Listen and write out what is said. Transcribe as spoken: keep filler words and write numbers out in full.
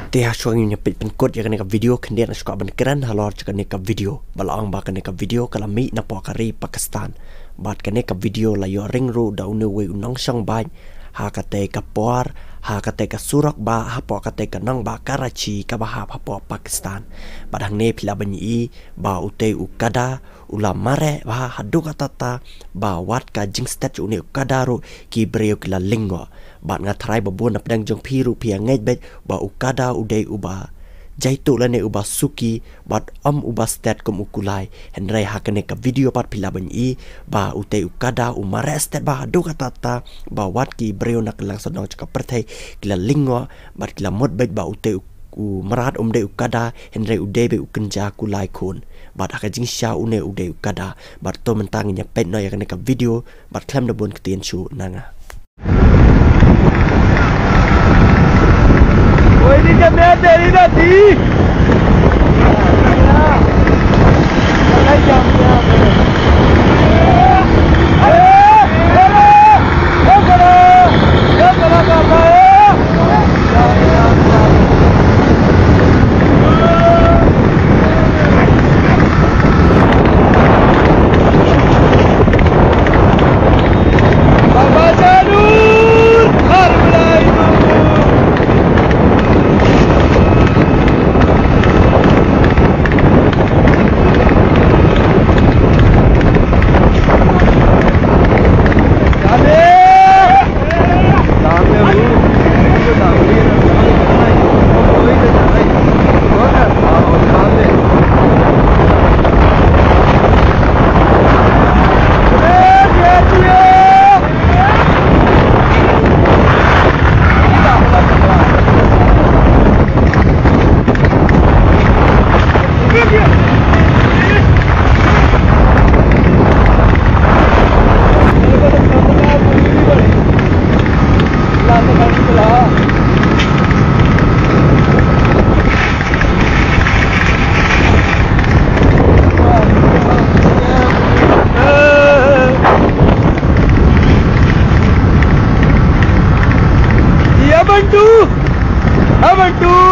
Te ha shuwa ngin ïa peit pynkut ïa kane ka video khyndiat, nga sngewkwah ban kren halor jong kane ka video. Ba la ong ba kane ka video ka la mih napoh ka ri Pakistan. Bad kane ka video la ïoh ring ruh da une uwei u nongshong bike ha katei ka por, ha katei ka surok bah, hapoh katei ka nongbah Karachi kaba hap hapoh Pakistan. Bad hangne phi lah ban ïohi ba utei u kada u la mareh bha haduh katta katta, ba wat ka jingstet jong une u kada ruh ki briew ki la lyngngoh. Bad nga tharai ba bun na pdeng jong phi ruh phi ïa ngeit beit ba u kada u dei uba jaituh lane uba suki bad ym uba stet kum u kulai. Hynrei ha kane ka video pat phi lah ban ïohi ba utei u kada u mareh stet bha haduh katta katta, ba wat ki briew na kylleng sawdong jong ka pyrthei ki la lyngngoh bad ki la mut beit ba utei u, u mrad um dei u kada, hynrei u dei beit u kynja kulai khun. Bad ha ka jingshisha une u dei u kada. Bad to mynta ngin ïa peit noh ïa kane ka video bad khlem da bun ktien shuh na nga. Ya, bantu! Ah, bantu!